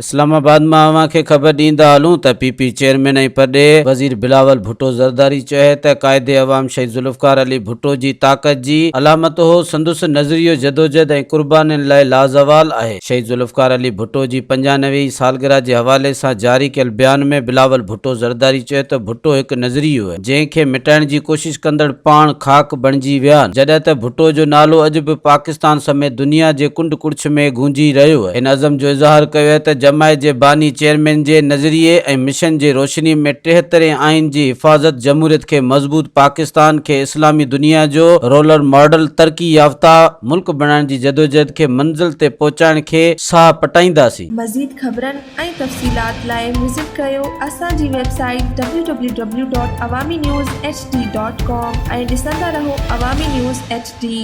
اسلام آباد مان اوهان کي خبر ڏيندا هلون ته پي پي چيئرمين ۽ پرڏيهه وزير بلاول ڀٽو زرداري چيو آهي ته قائد عوام شهيد ذوالفقار علي ڀٽو جي طاقت جي علامت هو، سندس نظريو جدوجهد ۽ قربانين لاء لازوال آهي. شهيد ذوالفقار علي ڀٽو جي 95 هين سالگرهه جي حوالي سان جاري ڪيل بيان ۾ بلاول ڀٽو زرداري چيو ته ڀٽو هڪ نظريو آهي، جنهن کي مٽائڻ جي ڪوشش ڪندڙ پاڻ خاڪ بڻجي ويا آهن، جڏهن ته ڀٽو جو نالو اڄ به پاڪستان سميت دنيا جي ڪنڊ ڪڙڇ ۾ گونجي رهيو آهي. هن عزم جو اظهار ڪيو آهي ته جماعت جي باني چيئرمين جي نظريي ۽ مشن جي روشني ۾ ٽيهترين آئين جي حفاظت، جمهوريت کي مضبوط، پاڪستان کي اسلامي دنيا جو رولر ماڊل، ترقي يافته ملڪ بڻائڻ جي جدوجهد کي منزل تي پهچائڻ کي ساهه پٽائينداسين. مزيد خبرن ۽ تفصيلات لاء وزٽ ڪريو اسان جي website W W W dot Awami news H D dot com ۽ ڏسندا رهو عوامي نيوز ايڇ ڊي.